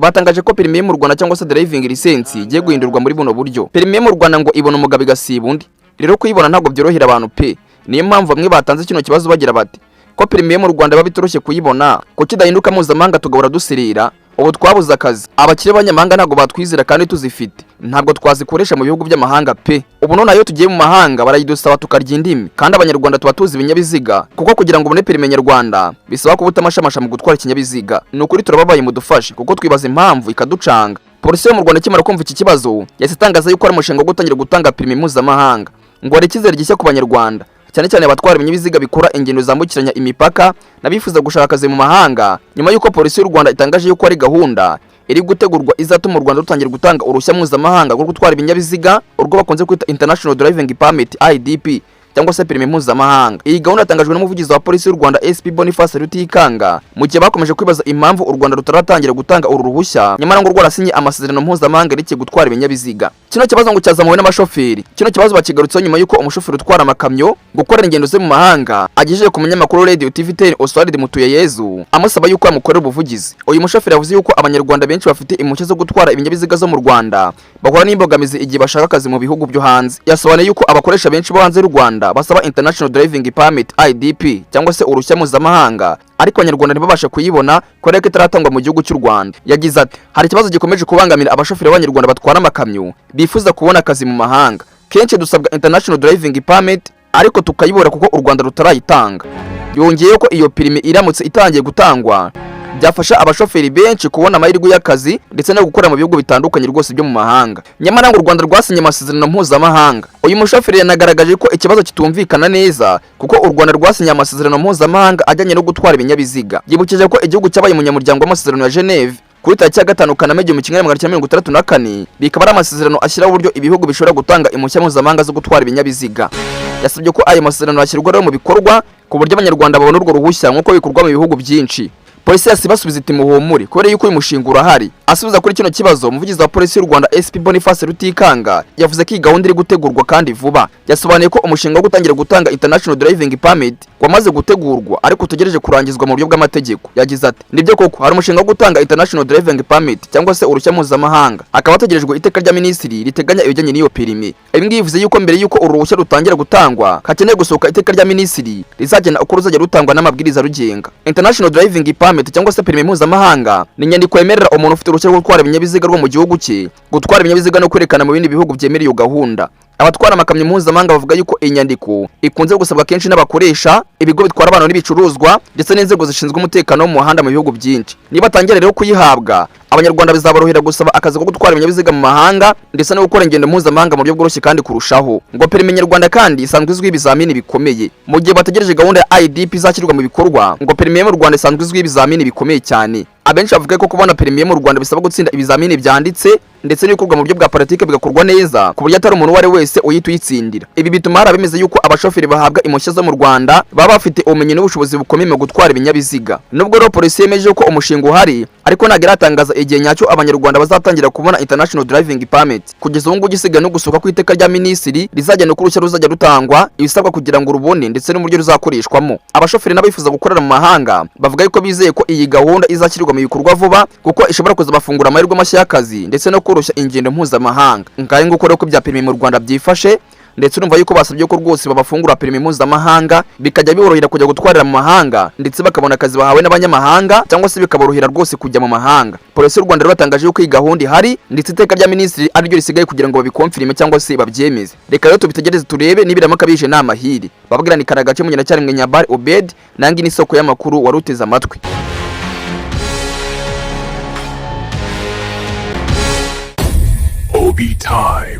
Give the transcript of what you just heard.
Batangaje ko perimi mu Rwanda cyangwa se driving license igiye guhindurwa muri buno buryo. Perimi mu Rwanda ngo ibona umugabo igasiba undi. Rero kuyibona ntabwo byorohera abantu pe. Niyo mpamvu bamwe batanze kino kibazo bagira bati: "Ko perimi mu Rwanda biba bitoroshye kuyibona, kuki idahinduka mpuzamahanga tugahora dusirira? Ubu twabuze akazi, abakire b'abanyamahanga ntabwo batwizera kandi tuzifite, ntabwo twazikoresha mu bihugu by'amahanga pe. Ubu none iyo tugiye mu mahanga barayidusaba tukarya indimi, kandi Abanyarwanda tuba tuzi ibinyabiziga, kuko kugira ngo ubone perime nyarwanda bisaba kuba utamashamasha mu gutwara ikinyabiziga. Ni ukuri turababaye, mudufashe kuko twibaza impamvu ikaducanga." Polisi yo mu Rwanda ikimara kumva iki kibazo yahise itangaza yuko ari umushinga wo gutangira gutanga perimi mpuzamahanga. Ngo hari icyizere gishya ku Banyarwanda, cyane cyane abatwara ibinyabiziga bikora ingendo zambukiranya imipaka n'abifuza gushaka akazi mu mahanga, nyuma y'uko Polisi y'u Rwanda itangaje yuko ari gahunda iri gutegurwa izatuma u Rwanda rutangira gutanga uruhushya mpuzamahanga rwo gutwara ibinyabiziga, urwo bakunze kwita International Driving Permit, IDP, cyangwa se perimi mpuzamahanga. Iyi gahunda yatangajwe n'umuvugizi wa Polisi y'u Rwanda, SP Boniface Rutikanga, mu gihe bakomeje kwibaza impamvu u Rwanda rutaratangira gutanga uru ruhushya, nyamara ngo rwarasinye amasezerano mpuzamahanga yerekeye gutwara ibinyabiziga. Kino kibazo ngo cyazamuwe n'abashoferi. Kino kibazo bakigarutseho nyuma y'uko umushoferi utwara amakamyo gukorera ingendo ze mu mahanga agejeje ku munyamakuru Radio TV 10 Oswald Mutuyeyezu, amusaba yuko yamukorera ubuvugizi. Uyu mushoferi yavuze yuko Abanyarwanda benshi bafite impushya zo gutwara ibinyabiziga zo mu Rwanda bahura n'imbogamizi igihe bashaka akazi mu bihugu byo hanze. Yasobanuye yuko abakoresha benshi bo hanze y'u Rwanda basaba International Driving Permit, IDP, cyangwa se uruhushya mpuzamahanga, ariko Abanyarwanda ntibabashe kuyibona kubera ko itaratangwa mu gihugu cy'u Rwanda. Yagize ati: "Hari ikibazo gikomeje kubangamira abashoferi b'Abanyarwanda batwara amakamyo bifuza kubona akazi mu mahanga. Kenshi dusabwa International Driving Permit ariko tukayibura kuko u Rwanda rutarayitanga." Yongeyeho ko iyo perimi iramutse itangiye gutangwa byafasha abashoferi benshi kubona amahirwe y'akazi ndetse no gukora mu bihugu bitandukanye rwose byo mu mahanga, nyamara ngo u Rwanda rwasinye amasezerano mpuzamahanga. Uyu mushoferi yanagaragaje ko ikibazo kitumvikana neza kuko u Rwanda rwasinye amasezerano mpuzamahanga ajyanye no gutwara ibinyabiziga. Yibukije ko igihugu cyabaye umunyamuryango w'amasezerano ya Geneve kuri tariki ya 5 Kanama 1964, bikaba ari amasezerano ashyiraho uburyo ibihugu bishobora gutanga impushya mpuzamahanga zo gutwara ibinyabiziga. Yasabye ko ayo masezerano yashyirwa rero mu bikorwa ku buryo Abanyarwanda babona urwo ruhushya nk'uko bikorwa mu bihugu byinshi. Polisi yahise ibasubiza iti: "Muhumure kubera yuko uyu mushinga urahari." Asubiza kuri kino kibazo, umuvugizi wa Polisi y'u Rwanda, SP Boniface Rutikanga, yavuze ko iyi gahunda iri gutegurwa kandi vuba. Yasobanuye ko umushinga wo gutangira gutanga International Driving Permit wamaze gutegurwa ariko utegereje kurangizwa mu buryo bw'amategeko. Yagize ati: "Nibyo koko hari umushinga wo gutanga International Driving Permit cyangwa se uruhushya mpuzamahanga, hakaba hategerejwe iteka rya minisitiri riteganya ibijyanye n'iyo perimi." Ibi ngibi bivuze yuko mbere yuko uru ruhushya rutangira gutangwa hakeneye gusohoka iteka rya minisitiri rizagena uko ruzajya rutangwa n'amabwiriza rugenga. International Driving Permit cyangwa se perimi mpuzamahanga ni inyandiko yemerera umuntu ufite uruhushya rwo gutwara ibinyabiziga rwo mu gihugu cye gutwara ibinyabiziga no kwerekana mu bindi bihugu byemera iyo gahunda. Abatwara amakamyo mpuzamahanga bavuga yuko iyi nyandiko ikunze gusabwa kenshi n'abakoresha, ibigo bitwara abantu n'ibicuruzwa ndetse n'inzego zishinzwe umutekano wo mu muhanda mu bihugu byinshi. Niba batangira rero kuyihabwa, Abanyarwanda bizaborohera gusaba akazi ko gutwara ibinyabiziga mu mahanga ndetse no gukora ingendo mpuzamahanga mu buryo bworoshye kandi kurushaho. Ngo perimi nyarwanda kandi isanzwe izwiho ibizamini bikomeye. Mu gihe bategereje gahunda ya IDP izashyirwa mu bikorwa, ngo perimi yo mu Rwanda isanzwe izwiho ibizamini bikomeye cyane. Abenshi bavuga ko kubona perimi yo mu Rwanda bisaba gutsinda ibizamini byanditse ndetse n'ibikorwa mu buryo bwa politike bigakorwa neza, ku buryo atari umuntu uwo ari we wese uhita uyitsindira. Ibi bituma hari abemeza yuko abashoferi bahabwa impushya zo mu Rwanda baba bafite ubumenyi n'ubushobozi bukomeye mu gutwara ibinyabiziga. Nubwo rero polisi yemeje ko umushinga uhari, ariko ntabwo iratangaza igihe nyacyo Abanyarwanda bazatangira kubona International Driving Permit. Kugeza ubu ngubu igisigaye no gusohoka ku iteka rya minisitiri rizagena uko uruhushya ruzajya rutangwa, ibisabwa kugira ngo rubone ndetse n'uburyo ruzakoreshwamo. Abashoferi n'abifuza gukorera mu mahanga bavuga yuko bizeye ko iyi gahunda izashyirwa mu bikorwa vuba, kuko ishobora kuzabafungura amahirwe mashya y'akazi ndetse no koroshya ingendo mpuzamahanga. Ngahe nguko rero ko bya perimi mu Rwanda byifashe, ndetse urumva yuko basabye ko rwose babafungura perimi mpuzamahanga, bikajya biborohera kujya gutwarira mu mahanga ndetse bakabona akazi bahawe n'abanyamahanga, cyangwa se bikaborohera rwose kujya mu mahanga. Polisi y'u Rwanda rero batangaje yuko iyi gahunda ihari ndetse iteka rya minisitiri ariryo risigaye kugira ngo babiconfirme cyangwa se babyemeze. Reka rero tubitegereze turebe nibiramuka bije ni amahiri. Babwira ni Karagace Mugendacyari Mwenyabari Obed nangi n'isoko y'amakuru wari uteze amatwi. Obi Times.